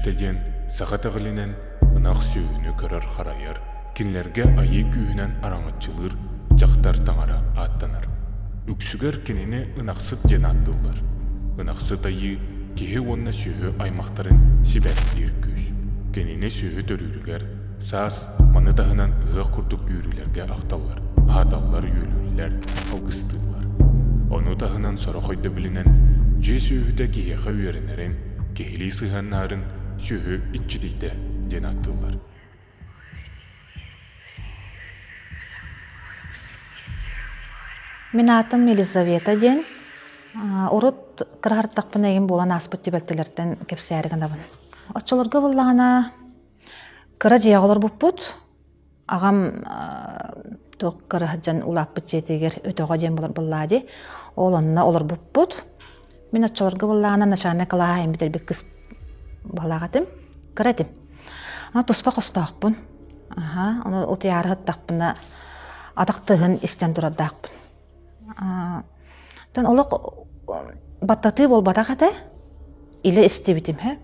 иччитэ диэн саха итэҕэлинэн ынах сүөһүнү көрөр-харайар, кинилэргэ айыы күүһүнэн араҥаччылыыр дьахтар таҥара ааттанар. Үксүгэр кинини ынахсыт диэн ааттыыллар. Ынахсыт айыы киһи уонна сүөһү аймахтарын сибээстиир күүс. Кинини сүөһү төрүүрүгэр, саас, маны таһынан ыһыах курдук үөрүүлэргэ ахталлар, аһаталлар-үөлүүллэр, алгыстыыллар. Ону таһынан сорох өйдөбүлүнэн дьиэ сүөһүтэ киһиэхэ үөрэнэрин, киһилии сыһыаннаһарын сүөһү иччитийдэ диэн ааттыыллар. Мин аатым Елизавета диэн. Урут кыраһартахпына эйим буолан ааспыт түбэлтэлэртэн кэпсээри гынабын. Оччолорго буоллаҕына кыра дьиэҕэ олорбуппут. Аҕам туох кыра сылдьан улааппыт дьиэтигэр өтөҕө диэн буолар буоллаа дии. Ол онно олорбуппут. Мин оччолорго буоллаҕына начальнай кылааһы иһин бүтэрбит кыс баҕалаах этим. Кыра этим. Аны туспа хостоохпун. Аха, ону утуйаары сыттахпына атах тыаһын истэн турардаахпын. Оттон олох баттатыы буолбатах этэ. Илэ истибитим һэ.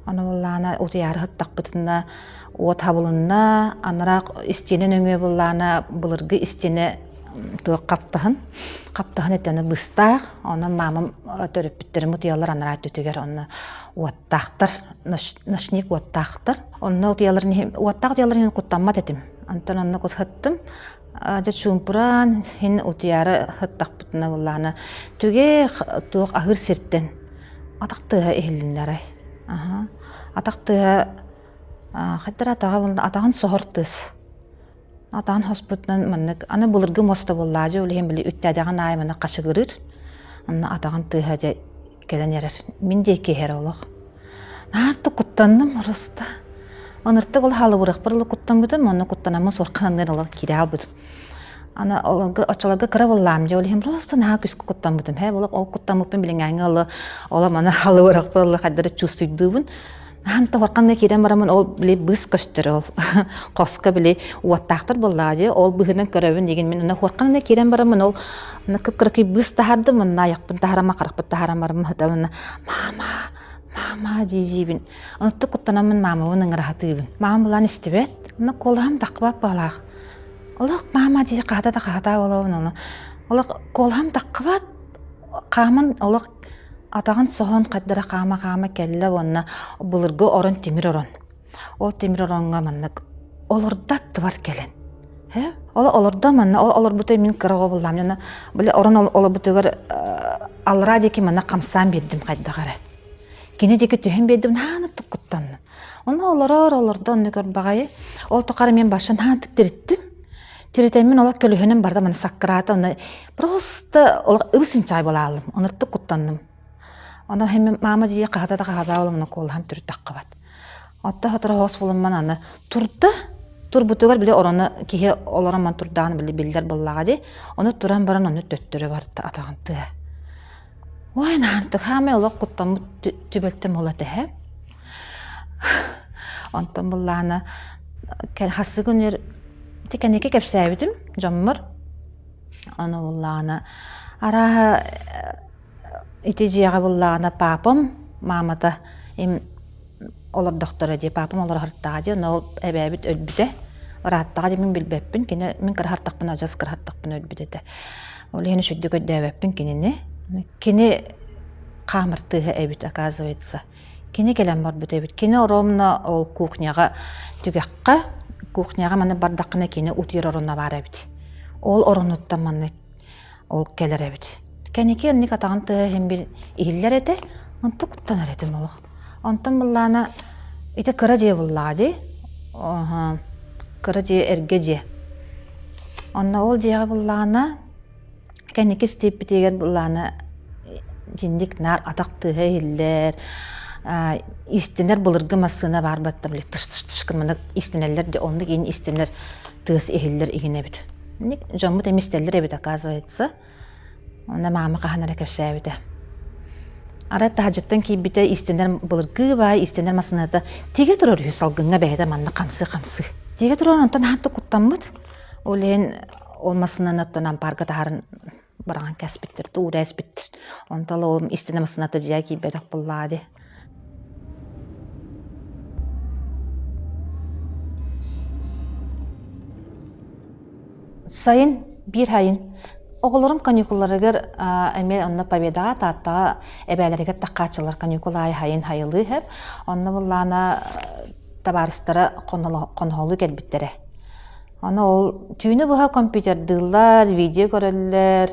Аны буоллаҕына утуйаары сыттахпытына уот хабылынна, анараа истиэнэ нөҥүө буоллаҕына былыргы истиэнэ туох хаптаһын, хаптаһын этэ быстаах. Онон маамам төрөппүттэрим утуйаллар анараа өттүтүгэр онно уоттаахтар, ночник уоттаахтар. Онно утуйалларын иһин, уоттаах утуйалларын иһин куттаммат этим. Онтон онно сыттым. Дьэ чуумпураан иһин утуйаары сыттахпытына буоллаҕына түгэх туох аһыыр сиртэн атах тыаһа иһиллиннэ арай. Аһа. Атах тыаһа хайдах эрэ атаҕа атаҕын соһор тыас. Атаҕын хоспутунан маннык аны былыргы муоста буоллаҕа дьэ ол иһин били үттээдэҕин аайы маннык хачыгырыыр. Онно атаҕын тыаһа дьэ кэлэн эрэр. Мин диэки иһэр олох. Наар да куттанным просто. Ыныртык ол хаалыбырахпар ыла куттаммытым, онно куттанаммын суорханан ыла киирэ хаалбытым. Аны олорго оччолорго кыра буоллаам дьэ ол иһин просто наһаа күүскэ куттаммытым. Һэ ол ол куттаммыппын билиҥҥээҥҥэ ыла ола маны халыбырахпар ыла хайдары чувствуйдуубун. Наһаа тоһорханна киирэн бараммын ол били быыс көстөр ол хоско били уоттаахтар буоллаҕа дии ол быһынан көрөбүн дигин мин онно хуорханна киирэн бараммын ол кып-кыракый быыс таһаардым онно айахпын таһарама харахпын таһарам бараммын сытабын мама мама дии-диибин онту куттанаммын маамабын ыҥыраһатыыбын маамам булан истибэт онно куолаһым таххыбат баалаах олох мама дии хаһата да хаһатаа буолабын ону олох куолаһым таххыбат хааман олох Атаҕын соһон хайдара хаама-хаама кэллэ уонна былыргы орон тимир орон. Ол тимир ороҥҥо маннык олордо аттыбар кэлэн. Э? Ол олордо манна ол олорбута мин кыра оҕо буллаам дьоно били орон олорбутугар аллараа диэки манна хамсаан биэрдим хайдах эрэ. Кини диэки түһэн биэрдим нааны туккуттанным. Ону олорор олордо онну көрбаҕайы. Ол тухары мен башын хаантык тириттим. Тиритэммин олох көлөһүнүм барда маны саккыраата онно просто олох ыбыс-инчаай буолаалым. Онуртук куттанным. Онон хэмми маама дьиэ хаһата да хаһата оломуна куолаһам түрүт таххыбат. Отто сотору хоос булумман аны турда турбутугар били орону киһи олорон ман турдаҕын били биллэр буоллаҕа дии. Ону туран баран ону төттөрү барда атаҕын тыа. Ой, наартык хаамай олох куттаммыт түбэлтэм ол этэ. Онтон буллаана хассы күнүр ити кэнники кэпсээбитим дьоммор. Ону буллаана арааһа ити дьиэҕэ буллаҕына папам маамата им олордохторо дии папам олорохортаҕа дии онно ол эбээбит өлбүтэ ырааттаҕа дии мин билбэппин кини мин кыраһартахпына адьас кыраһартахпына өлбүт этэ ол иһин үчүгдүк өйдөөбөппүн кинини кини хаамар тыаһа эбит оказывается Кини кэлэн барбыт эбит. Кини оромно ол кухняҕа түгэххэ, кухняҕа маны бардаххына кини утуйар ороно баар эбит. Ол оронуттан манна ол кэлэр эбит. Кэнники инник атаҕын тыаһа иһин бил иһиллэр этэ, онтон куттанар этим олох. Онтон быллаана ити кыра дьиэ буллаҕа дии. Кыра дьиэ эргэ дьиэ. Онно ол дьиэҕэ буллаҕына Кэнники истииппитигэр былаана итинник наар атах тыаһа иһиллэр, истинэр былыргы массыына баар батта били тыш-тыш-тыш гына истинэллэр де оннук иин истинэр тыас иһиллэр иһин эбит. Инник дьоммут эми истэллэр эбит оказывается. Онно маама хаһан эрэ кэпсээбитэ. Арай таһдьыттан киирбитэ истинэр былыргы баай истинэр массыыната тигэ турар үһү салгыҥҥа бэйэтэ манна хамсыы-хамсыы. Тигэ турар онтон хаһан куттаммыт. Ол иһин ол массыынаны оттон ампаарга таһарын быраҕан кэспиттэр, туура эспиттэр. Онтон ол истинэ массыыната дьиэ киирбэтэх буоллаҕа дии. Сайын, биир сайын. Оҕолорум каникулларыгар эмиэ онно Победаҕа, Тааттаҕа эбээлэригэр таххааччылар каникул аайы сайын хайылыы иһэр. Онно буллаана табаарыстара хоноһолуу кэлбиттэрэ. Аны ол түүнү быһа компьютердыыллар, видео көрөллөр.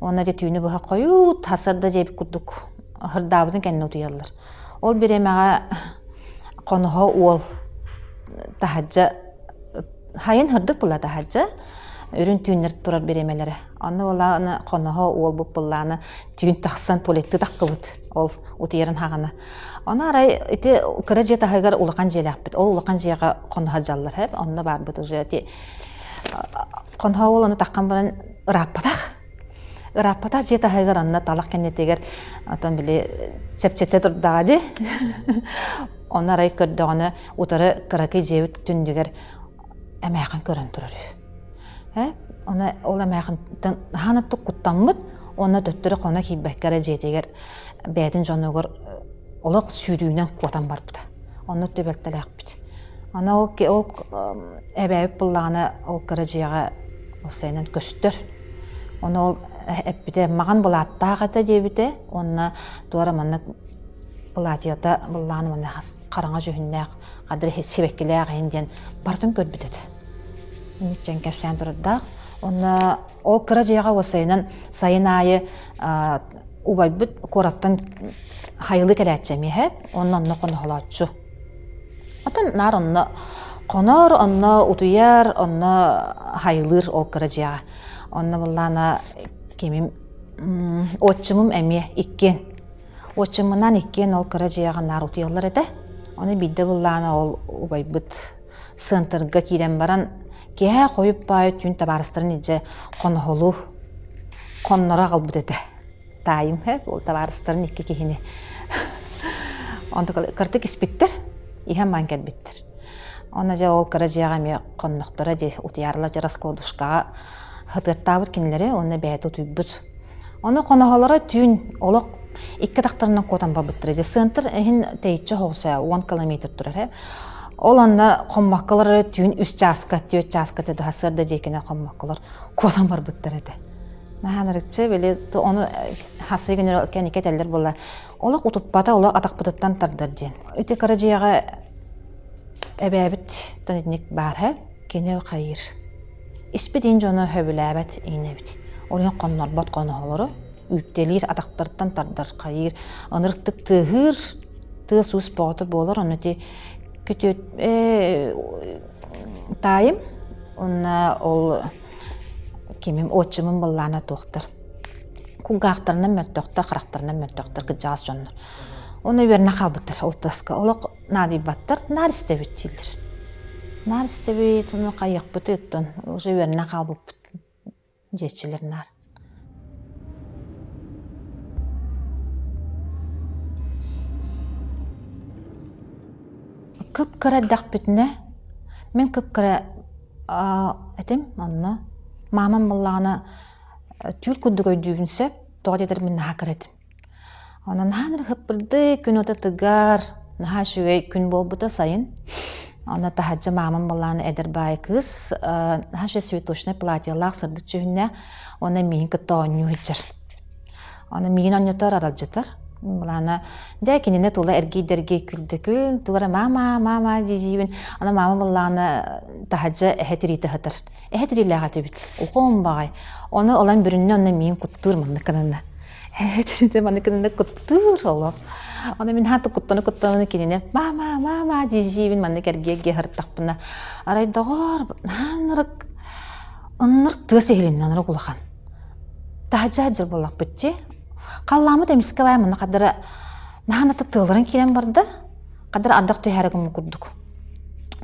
Уонна дьэ түүнү быһа хойут сарсыарда дьиэбит курдук ырдаабытын кэннэ утуйаллар. Ол бириэмэҕэ хоноһо уол таһырдьа хайын һырдык була таһырдьа үрүн түүннэр турар бириэмэлэрэ. Онно буоллаҕына хоноһо уолбут буоллаҕына түүн тахсан туалеттыы таххыбыт ол утуйарын хаҕана. Ону арай ити кыра дьиэ таһыгар улахан дьиэлээхпит. Ол улахан дьиэҕэ хоноһо дьаллар хэп. Онно баарбыт уже ити хоноһо уол ону таххан баран ырааппатах. Ырааппатах дьиэ таһыгар онно талах кэннитигэр отон били чэпчэтэ турдаҕа дии. Ону арай көрдөҕүнэ утары кыракый дьиэбит түннүгэр эмээхин көрөн турар үһү. Э, оны ол эмээхинтэн хаан куттаммыт, уонна төттөрү хоно киирбэккэ эрэ дьиэтигэр бэйэтин дьонугар олох сүүрүүнэн куотан барбыта. Онно түбэлтэлээхпит. Аны ол, ол эбээбит буллаҕына ол кыра дьиэҕэ уссайынан көстөр. Ону ол эппитэ маҕан былааттаах этэ диэбитэ уонна туора маннык платьета быллаан уонна хараҥа дьүһүннээх хадыр сибэккилээх иһин диэн барытын көрбүт этэ. Инниччэн кэпсээн турардаах. Онно ол кыра дьиэҕэ уосайынан сайын аайы убайбыт куораттан хайылыы кэлээччи эмиэ онно онно хоноһолооччу. Отон наар онно хонор, онно утуйар, онно хайылыыр ол кыра дьиэҕэ. Онно буллаана кимим отчимым эмиэ иккиэн. Отчиммынаан иккиэн ол кыра дьиэҕэ наар утуйаллар этэ. Ону биирдэ буллаана ол убайбыт сыантырга киирэн баран киэһэ хойуп баайы түүн табаарыстарын илдьэ хоноһолуу хонноро аҕалбыт этэ. Таайым ол табаарыстарын икки киһини онтукал кыртык испиттэр, иһэн маан кэлбиттэр. Онно дьэ ол кыра дьиэҕэ эмиэ хоннохторо дии утуйарла дьэ раскладушкаҕа хытыартаабыт кинилэри уонна бэйэтэ утуйбут. Ону хоноһолоро түүн олох икки атахтарынан куотан барбыттара. Дьэ сыантыр иһин тэйиччи хоҕусаа 10 километр турар ээ. Ол онно хоммокколор түүн үс чааска, түөрт чааска тыдаһа сыарда дьиэкинэ хоммокколор куотан барбыттар этэ. Наһаанарыччы били ону хасыы күнүр кэники этэллэр буолла. Олох утуппата, олох атахпытыттан тардар диэн. Ити кыра дьиэҕэ эбээбит итинник баар һэ, кини хайыыр. Испит иин дьоно сөбүлээбэт иинэбит. Ол иһин хоннорбот хоноһолору үүттэлиир, атахтарыттан тардар хайыыр, ынырыктык тыаһыыр, тыас-уус бөҕөтө буолар. Ону ити күтүөт таайым уонна ол кимим отчимым быллаана туохтар кулгаахтарынан мөлтөхтөр, харахтарынан мөлтөхтөр кырдьаҕас дьоннор. Оны үөрэнэ хаалбыттар ол тыаска. Олох наадыйбаттар, наар истэбит дииллэр. Наар истэбит, ону хайыахпытый оттон, уже үөрэнэ хаалбыппыт диэччилэр наар. Кып-кыра эрдэхпитинэ, мин кып-кыра этим онно. Маамам буоллаҕына түүл курдук өйдүүбүн сөп, тоҕо диэтэр мин наһаа кыра этим. Онон наһаа ынырык күн уота тыгар, наһаа үчүгэй күн буолбута сайын. Онно таһырдьа маамам буоллаҕына эдэр баай кыыс наһаа үчүгэй цветочнай платьелаах сырдык дьүһүннээх уонна миигин кытта оонньуу сылдьар. Аны миигин оонньотор, аралдьытар. Былаана дьэ кинини тула эргий-дэргий күлдэ-күл, тугу эрэ маама, маама дии-диибин. Аны маама буоллаҕына таһырдьа эһэ тириитэ сытар. Эһэ тириилээх этибит. Ухуом баҕай. Ону ылан бүрүннэ онно миигин куттуур маннык гынанна. Эһэ маннык гынанна куттуур олох. Аны мин хаата куттана-куттана кинини маама, маама дии-диибин маннык эргиэ-эргиэ сырыттахпына арай доҕоор, ынырык ынырык тыас иһилиннэ ынырык улахан. Таһырдьа сылдьар буоллахпыт дии. Халлааммыт эмискэ баай манна хардара наһаа тыалларын киирэн барда. Хардара ардах түһээри гыммыт курдук.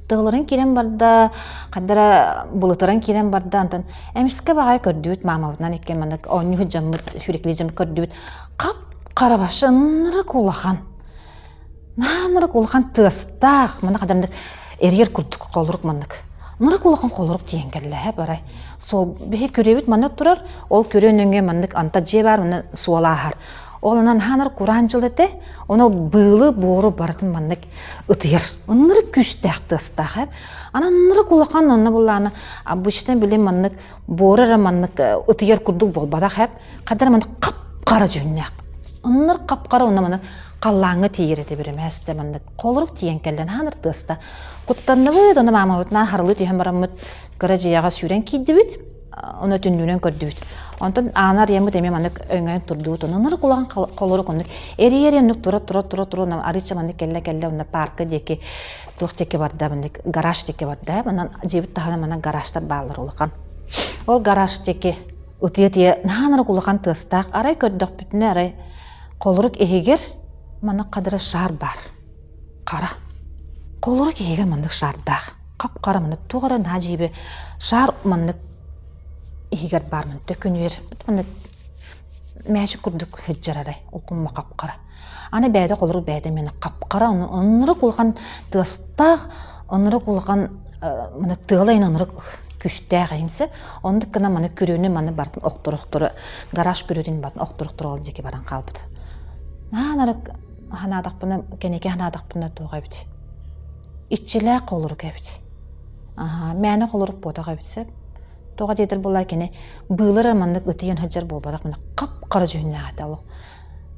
Тыалларын киирэн барда, хардара былытыран киирэн барда. Онтон эмискэ баҕайы көрдүбүт маамабытынан иккиэн маннык оонньуу сылдьаммыт, сүүрэкэлии сылдьаммыт көрдүбүт. Хап-хара вообще ынырык улахан. Наанырык улахан тыастаах, манна хадамнык эрийэр курдук холорук маннык. Нырык улахан холорук тиийэн кэллэ барай. Суол биһи күрүөбүт маннык турар, ол күрүө нөҥүө маннык анта дьиэ баар, манна суол ааһар. Ол онон хаанар кураан дьыл этэ. Ону быылы, буору барытын маннык ытыйар. Ыннырык күүстээх тыастаах ээ. Аны ыннырык улахан онно буллаана обычно били маннык буору эрэ маннык ытыйар курдук буолбатах ээ. Хадара маннык хап-хара дьүһүннээх. Ынныр хап-хара онно маннык халлааҥҥа тиийэр этэ биримээстэ маннык холорук тиийэн кэллэн хаанар тыаста. Куттанныбыт, ону маамабытынаан харылыы түһэн бараммыт кыра дьиэҕэ сүүрэн киирдибит. Ону түннүгүнэн көрдүбүт. Онтон аана арыйаммыт эмиэ маннык өҥөйөн турдубут. Онон ынырык улахан холорук оннук эрийэ оннук тура тура тура тура арыычча маннык кэллэ кэллэ онно парка диэки туох диэки барда маннык гараж диэки барда. Манан дьиэбит таһынан манан гаражтар бааллар улахан. Ол гараж диэки ытыйа-ытыйа наһаа ынырык улахан тыастаах арай көрдөхпүтүнэ арай холорук иһигэр маннык хадара шар баар. Хара. Холорук иһигэр маннык шардаах. Хап-хара маннык туох эрэ наһаа дьиибэ шар маннык иһигэр баар маннык төкүнүөр маннык мээчик курдук сылдьар арай улкумма хап-хара. Аны бэйэтэ холорук бэйэтэ эмиэ хап-хара ынырык улахан тыастаах ынырык улахан маны тыала иһин ынырык күүстээх иһинсэ оннук гына маны күрүөнү маны барытын охторо-охторо гараж күрүөтүн барытын охторо-охторо ол диэки баран хаалбыт. Наһаа ынырык санаатахпына кэнники санаатахпына туох эбит иччилээх холорук эбит. Аһаа, мээнэ холорук буотах эбит сөп. Тоҕо диэтэр буоллар кини быылар маннык ытыйан сылдьар буолбатах маны хап-хара дьүһүннээх этэ олох.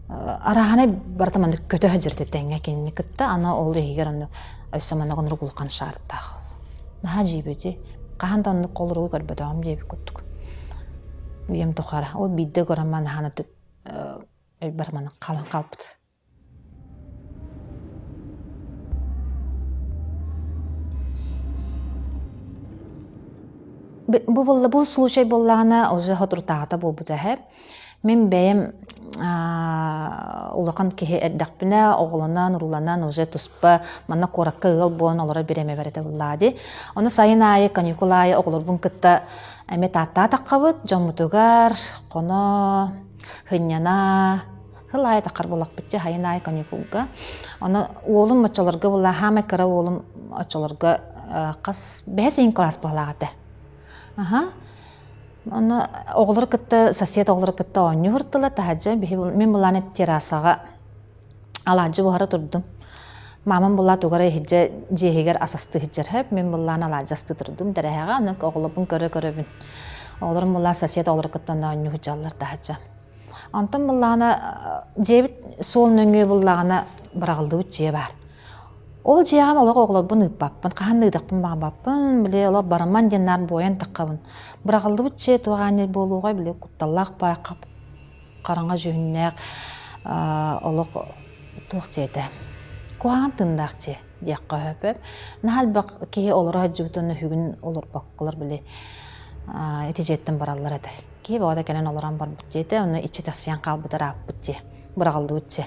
Арааһынай барыта маннык көтө сылдьар этэ тэҥҥэ кинини кытта аны ол иһигэр оннук өссө маннык оннук улахан шаардаах. Наһаа дьиибэти. Хаһан да оннук холоругу көрбөтөҕүм диэбит курдук. Үйэм тухары. Ол биирдэ көрөн наһаа өйбөр маннык хаалан хаалбыт. Бу буолла бу случай буоллаҕына уже соторутааҕыта буолбута эһэ. Мин бэйэм улахан киһи эрдэхпинэ оҕолонон, урууланан уже туспа манна куоракка ыал буолан олоро бириэмэбэр этэ буоллаа дии. Ону сайын аайы каникул аайы оҕолорбун кытта эмиэ Тааттаҕа таххабыт, дьоммутугар хоно, сынньана, Сыл аайы таххар буоллахпыт дьэ сайын аайы каникулга. Ону уолум оччолорго буолла хаамай кыра уолум оччолорго хас бэһис иһин класс буолаах этэ. Аха. Ону оҕолору кытта сосед оҕолору кытта оонньуу сырыттылар таһырдьа биһи мин былаан террасаҕа алаадьы буһара турдум. Маамам булла тугу эрэ иһирдьэ дьиэһигэр ас астыы сылдьар сөп. Мин буллаан алаадьы астыы турдум тэрэһэҕэ. Ону оҕолорбун көрө-көрөбүн. Оҕолорум булла сосед оҕолору кытта оонньуу сылдьаллар таһырдьа. Онтон буллаҕына дьиэбит суол нөҥүө буллаҕына быраҕыллыбыт дьиэ баар. Ол дьиэҕэ олох оҕолорбун ыыппаппын, хаһан да ыытахпын баҕарбаппын, били олох барыман диэн наар буойан таххабын. Быраҕыллыбыт дьиэ туох аанньа буолуоҕай, били кутталлаах баай хараҥа дьүһүннээх олох туох дьиэтэ куһаҕан тыыннаах дьиэ диэххэ сөп. Наһаа элбэх киһи олоро сылдьыбыт уонна үһүгүн олорбокколор били ити дьиэттэн бараллар этэ. Киһи бөҕөтө кэлэн олорон барбыт диэтэ, онно иччитэхсийэн хаалбыт ырааппыт дьиэ, быраҕыллыбыт дьиэ.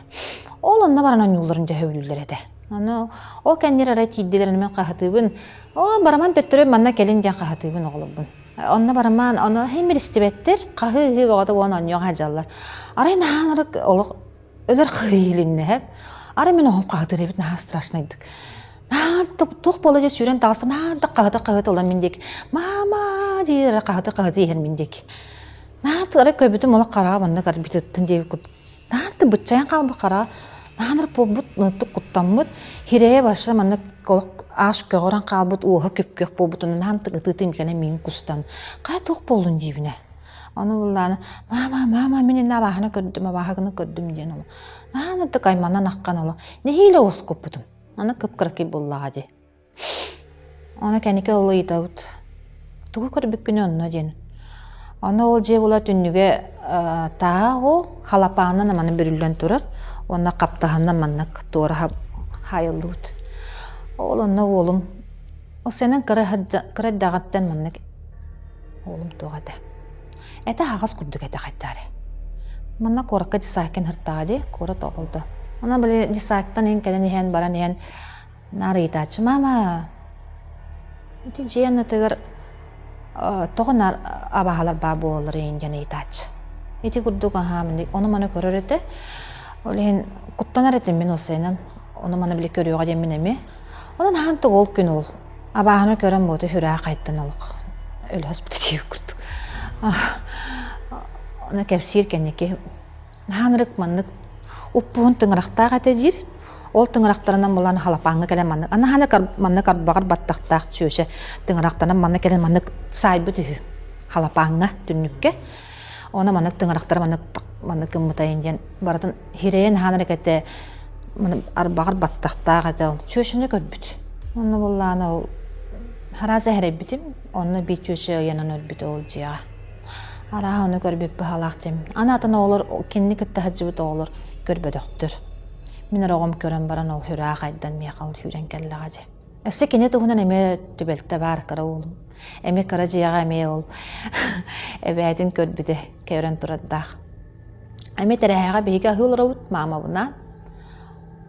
Ол онно баран оонньуулларын дьэ сөбүлүүллэр этэ. Ону ол кэннигэр арай тиийдилэр мин хаһытыыбын, оо бараман төттөрү манна кэлин диэн хаһытыыбын оҕолорбун. Онно барамаан, ону иһин истибэттэр, хаһыы-ыһыы бөҕөтө уон оонньуох сылдьаллар. Арай наһаа ынырык олох өлөр хаһыы иһилиннэ Арай мин оҕом хаһытыыр эбит наһаа страшнайдык. Наһаа туох буола дьэ сүүрэн таҕыстым наһаа да хаһыта хаһыта ылан мин диэки мама диир хаһыта хаһыта иһэр мин диэки. Наһаа арай көрбүтүм олох хараҕа маннык арбитыттан диэбит курдук. Наһаа да быччайан хаалбыт хараҕа наһаа ынырык буолбут ынырык куттаммыт хирэйэ баша маннык олох аш көҕөрөн хаалбыт уоһа күп-күөх буолбут наһаа ытыытын кэлэн миигин кустан хайа туох буоллун диибинэ Ону буллаана мама мама мин инна абааһыны көрдүм абааһыгыны көрдүм диэн оло наһаа ытык айманан аххан оло нэһиилэ уоскуппутум аны кып-кыракый буллаҕа дии Ону кэнники ол ыйытабыт тугу көрбүккүнүй онно диэн Ону ол дьиэ була түннүгэ тааһа ол халапаанынан маны бүрүллэн турар уонна хаптаһынынан маннык туора хаайыллыбыт Ол онно уолум ол сэнэн кыра кыра эрдэҕиттэн маннык Уолум туох этэ? Этэ аһаҕас курдук этэ хайдах эрэ. Манна куоракка десакин сыртаҕа дии, куорат оҕолото. Онон били десактан иһин кэлэн иһэн баран иһэн наар ыйытааччы мама ити дьиэ аннытыгар тоҕо наар абааһылар баар буолаллар иһин диэн ыйытааччы. Ити курдук аһаа ону-маны көрөр этэ. Ол иһин куттанар этим мин уопсайынан. Ону-маны били көрүөҕэ диэммин эмиэ. Онон аһаан тугу ол күн ол Абааһыны көрөн буоту сүрэҕэ хайдан олох өлөспүтэ диэбит курдук. Ону кэпсиир кэнники. Наһаа маннык уппуһун тыҥырахтаах этэ диир. Ол тыҥырахтарынан булан халапааҥҥа кэлэн маннык анаһаны маннык арбаҕар баттахтаах чүөчэ тыҥырахтанан манна кэлэн маннык саайбыт үһү халапааҥҥа түннүккэ. Оны маннык тыҥырахтара маннык маннык гыммытайын диэн барытын хирэйэн хаанар этэ арбаҕар баттахтаах этэ ол чүөчэни көрбүт. Онно буллаана ол харааса хэрэйбитим онно биир чүөчэ ыйанан өлбүтэ ол дьиэҕэ. Арааһа ону көрбүт быһалаах дьэм. Аны атын оҕолор кинини кытта сылдьыбыт оҕолор көрбөтөхтөр. Мин эрэ оҕом көрөн баран ол хүрээх айдан миэхэ ол сүүрэн кэллэҕэ дьэ. Өссө кини туһунан эмиэ түбэлтэ баар кыра уолум. Эмиэ кыра дьиэҕэ эмиэ ол эбээтин көрбүтэ көрөн турардаах. Эмиэ тэрээһэҕэ биһиги аһыы олоробут маамабынаан.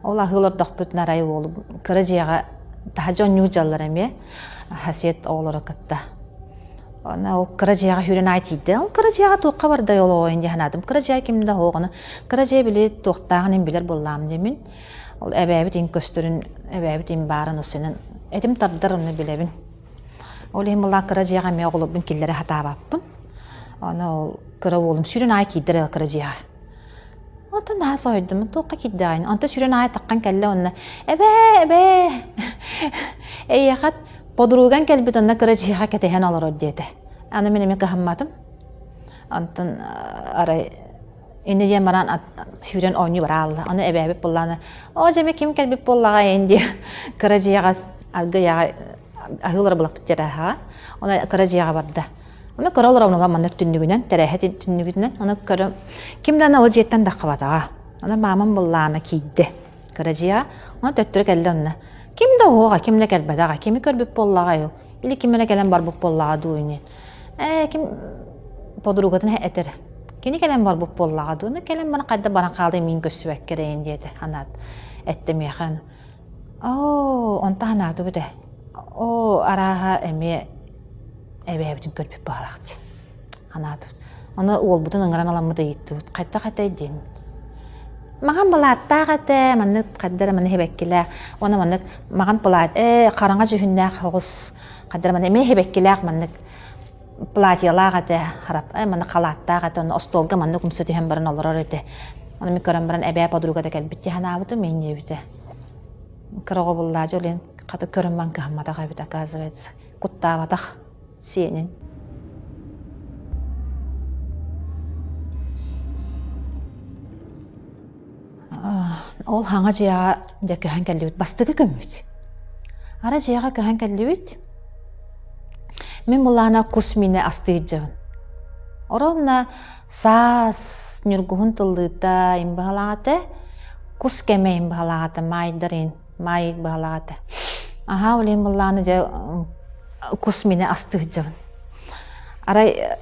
Ол аһыы олордохпутуна арай уолум кыра дьиэҕэ таһырдьа оонньуу дьаллар эмиэ хасиэт оҕолоро кытта. Аны ол кыра дьиэҕэ сүүрэн аай тиийдэ. Ол кыра дьиэҕэ туохха бардай ол оҕойун дии санаатым. Кыра дьиэ ким да оһоҕуна. Кыра дьиэ били туохтааҕын иһин билэр буоллаҕым диэмин. Ол эбээбит иһин көстөрүн, эбээбит иһин баарын усунан этим тардар ону билэбин. Ол иһин буоллаҕа кыра дьиэҕэ эмиэ оҕолорбун киллэрэ сатаабаппын. Аны ол кыра уолум сүүрэн аай киирдэр кыра дьиэҕэ. Онтон наһаа соһуйдум, туохха киирдэҕин? Онтон сүрүн аайы таххан кэллэ уонна эбээ, эбээ, эйиэхэ подруган кэлбит онно кыра дьиэҕэ кэтэһэн олорор диэтэ. Аны мин эмиэ кыһамматым. Онтон арай инньэ диэн баран сүүрэн оонньуу бараалла. Ону эбээбит буоллаҕына, оо дьэ эмиэ ким кэлбит буоллаҕа ин диэн кыра дьиэҕэ аргыйаҕа аһыылара булаппыт диэтэҕэ. Ону кыра дьиэҕэ барда. Ону көрө олоробун маннык түннүгүнэн, тэрээһэ түннүгүнэн. Ону көрө ким да ол дьиэттэн даххыбатаҕа. Ону маамам быллаана киирдэ кыра дьиэҕэ. Ону төттөрү кэллэ онно. Ким да уһуоҕа, ким да кэлбэтэҕэ. Кими көрбүт буоллаҕай ол? Или ким эрэ кэлэн барбыт буоллаҕа дуу ини. Ээ, ким подругатын этэр. Кини кэлэн барбыт буоллаҕа дуу? Кэлэн баран хайда баран хаалды миин көрсүбэккэ эрэйин диэтэ. Анаат эттэ миэхэ. Оо, онто санаатыбыт ээ. Оо, арааһа эмиэ эбээбитин көрбүт баҕалаах дии санаатыбыт. Аны уолбутун ыҥыран аламмыт ыйыттыбыт. Хайдах этэй диэн. Маҕан былааттаах этэ, маннык хайда эрэ маннык сибэккилээх. Уонна маннык маҕан плат ээ хараҥа дьүһүннээх оҕус хайда эрэ маннык эмиэ сибэккилээх маннык платьелаах этэ, харап э маннык халааттаах этэ, онно остуолга маннык умса түһэн баран олорор этэ. Ону мин көрөн баран эбээ подругата кэлбит дии санаабытым, мин диэбитэ. Кыра оҕо буллаадьы олен хата көрөн баран кыһамматах эбит оказывается. Куттаабатах сиэнин. Ол хаҥа дьиэҕэ дьэ көһөн кэллибит. Бастакы көммүт. Ара дьиэҕэ көһөн кэллибит. Мин былаана кус минэ астыы дьабын. Оромна саас ньургуһун тыллыыта им баһалаҕата, кус кэмэ им баһалаҕата маайдарын маай баһалаҕата. Аһаа олен былааны дьэ кус минэ астыы дьабын. Арай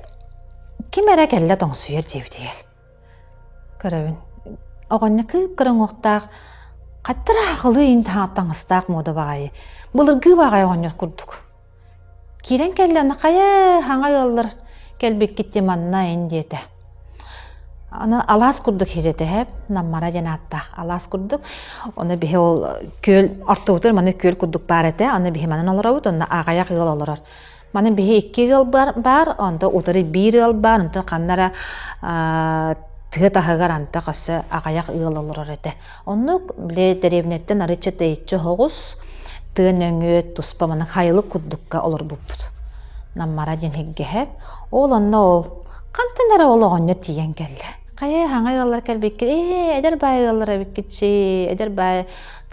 ким эрэ кэллэ тоҥсуйар диэбитигэр. Көрөбүн. Оҕонньо кыып-кыра уҥуохтаах, хаттара аҕылыы иин таҥастаах муода баҕайы, былыргы баҕайы оҕонньор курдук. Киирэн кэллэ, аны хайа хаҥа ыаллар кэлбиккит дии манна ин диэтэ. Аны алаас курдук хирэтэһэп, Наммара диэн ааттаах алаас курдук. Ону биһи ол күөл ортобутугар маны күөл курдук баар этэ. Аны биһи манан олоробут, онно аҕыйах ыал олорор. Маны биһи икки ыал баар, онто утары биир ыал баар, онтон ханна эрэ тыа таһыгар антах өссө аҕыйах ыал олорор этэ. Оннук били дэриэбинэттэн арыычча тэйиччи оһоҕус, тыа нөҥүө туспа маны хайылык курдукка олорбуппут. Наммара диэн һиггэһэ. Ол онно ол хантан эрэ ол оҕонньор тиийэн кэллэ. Хайа хаҥа ыаллар кэлбиккит, ээ эдэр баай ыаллар эбиккит эдэр баай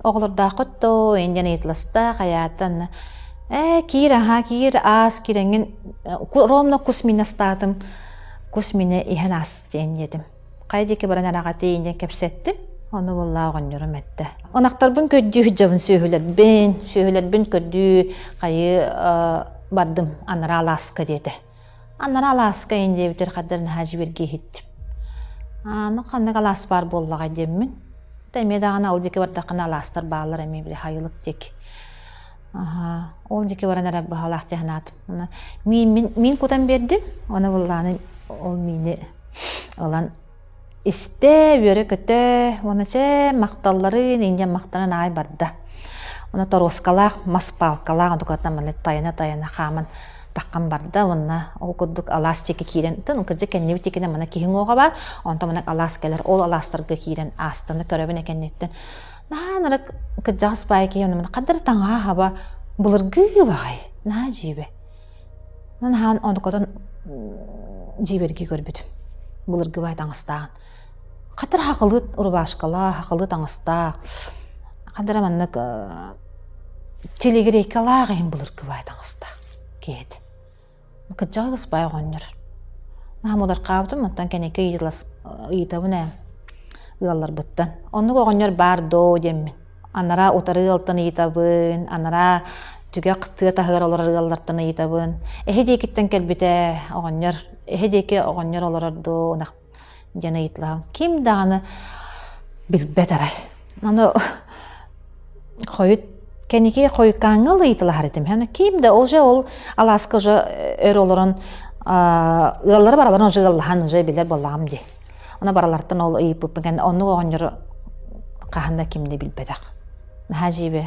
оҕолордооххут доо, эн диэн ыйыталаста, хайаатан Ээ, киир аһаа, киир аас, киирэҥҥин ровно кус минэ астаатым, кус минэ иһэн аас диэн диэтим. Хайа диэки баран эрэҕэтий диэн кэпсэттим. Ону буоллаа оҕонньорум эттэ. Ынахтарбын көрдүү сылдьабын сүөһүлэрбин, сүөһүлэрбин көрдүү хайыы бардым анараа алааска диэтэ. Анараа алааска ин диэбитэр хаддар наһаа дьибирги иһиттим. Аны ханнык алаас баар буоллаҕай диэммин. Эмиэ даҕаны ол диэки бардаххына алаастар бааллар эмиэ били хайылык диэки. Аһаа, ол диэки баран эрэ быһалаах дии санаатым. Уонна миин, мин, миин кутан биэрдим. Уонна быллааны ол миини ылан истэ, үөрэ-көтө, уонна чэ, махталларын, инньэ махтанан аҕай барда. Уонна торуоскалаах, мас палкалаах, онтукатынан маннык тайана-тайана хааман. Таххан барда уонна ол курдук алаас диэки киирэн, тын кырдьык кэннибит диэкинэн мана киһи уҥуоҕа баар, онтон мана алаас кэлэр, ол алаастарга киирэн аастаны көрөбүн кэнниттэн наһаа ынырык кырдьаҕас баай киһи онно хадыр таҥаһа хаба былыргыы баҕай наһаа дьиибэ. Наһаа онукотон дьиибэргии көрбүтүм. Былыргы баай таҥастааҕын. Хатыр хахылыт рубашкалаах, хахылыы таҥастаах, хадара маннык телегрейкалаах иһин былыргы баай таҥастаах киһи этэ. Кырдьаҕас баай оҕонньор. Наһаа мудархаабытым, онтон кэнники ыйытабын ээ ыалларбыттан. Оннук оҕонньор баар доо диэммин. Анараа утары ыалтан ыйытабын, анараа түгэх тыа таһыгар олорор ыаллартан ыйытабын. Эһи диэкиттэн кэлбитэ оҕонньор, эһи диэки оҕонньор олорор дуу, ынах диэн ыйыталаһым. Ким даҕаны билбэт арай. Аны хойут кэнники хойуккааҥҥа ыйыталаһар этим. Аны ким да уже ол алааска уже өр олорон ыаллары бараларын уже ыаллаһан уже билэр буоллаҕым дии. Оны баралартан ол ыйыппыппын кэннэ оннук оҕонньору хаһан да ким да билбэтэх. Наһаа дьиибэ.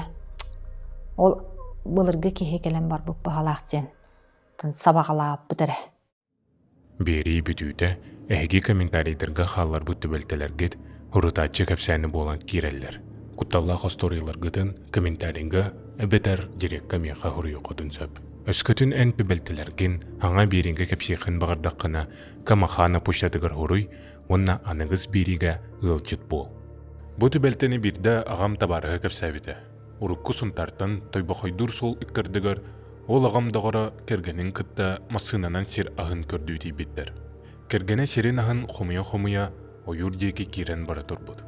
Ол былыргы киһи кэлэн барбыт баһалаах диэн сабаҕалаабыт эрэ. Биэрии бүтүүтэ эһиги комментарийдарга хаалларбыт түбэлтэлэргит урутааччы кэпсээни буолан киирэллэр. Кутталлаах остуоруйаларгытын комментарийга эбэтэр дирекка миэхэ суруйуоххутун сөп. Өскөтүн эн түбэлтэлэргин хаҥа биэриигэ кэпсиэххин баҕардаххына, Камахана почтатыгар суруй уонна аныгыс биэриигэ ыалдьыт буол. Бу түбэлтэни биирдэ аҕам табаарыһа кэпсээбитэ. Урукку Сунтаартан Тойбохойдуур суол ыккардыгар Ол аҕам доҕоро кэргэнин кытта массыынанан сир аһын көрдүү тиийбиттэр. Кэргэнэ сирин аһын хомуйа-хомуйа ойуур диэки киирэн бара турбут.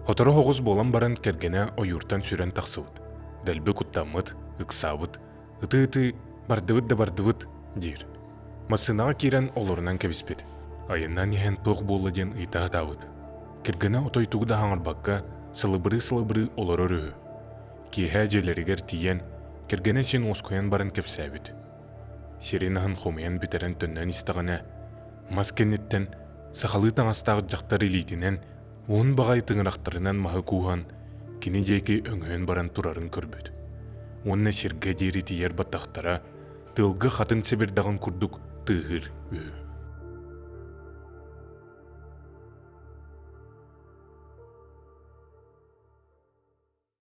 Сотору оҕус буолан баран кэргэнэ ойууртан сүрэн тахсыбыт. Дэлби куттаммыт, ыксаабыт, ытыы-ытыы «бардыбыт да бардыбыт» диир. Массыынаҕа киирэн олорунан кэбиспит. Айаннаан иһэн туох буолла диэн ыйыта сатаабыт. Кэргэнэ отой тугу да хаҥарбакка, сылыбырыы-сылыбырыы олорор үһү. Киэһэ дьиэлэригэр тиийэн, кэргэнэ син уоскуйан баран кэпсээбит. Сирин аһын хомуйан бүтэрэн төннөн истэҕинэ, мас кэнниттэн сахалыы таҥастаах дьахтар илиитинэн уһун баҕайы тыҥырахтарынан маһы кууһан, кини диэки өҥөйөн баран турарын көрбүт. Уонна сиргэ диэри тиийэр баттахтара тыалга хатын сэбирдэҕин курдук тыаһыыр үһү.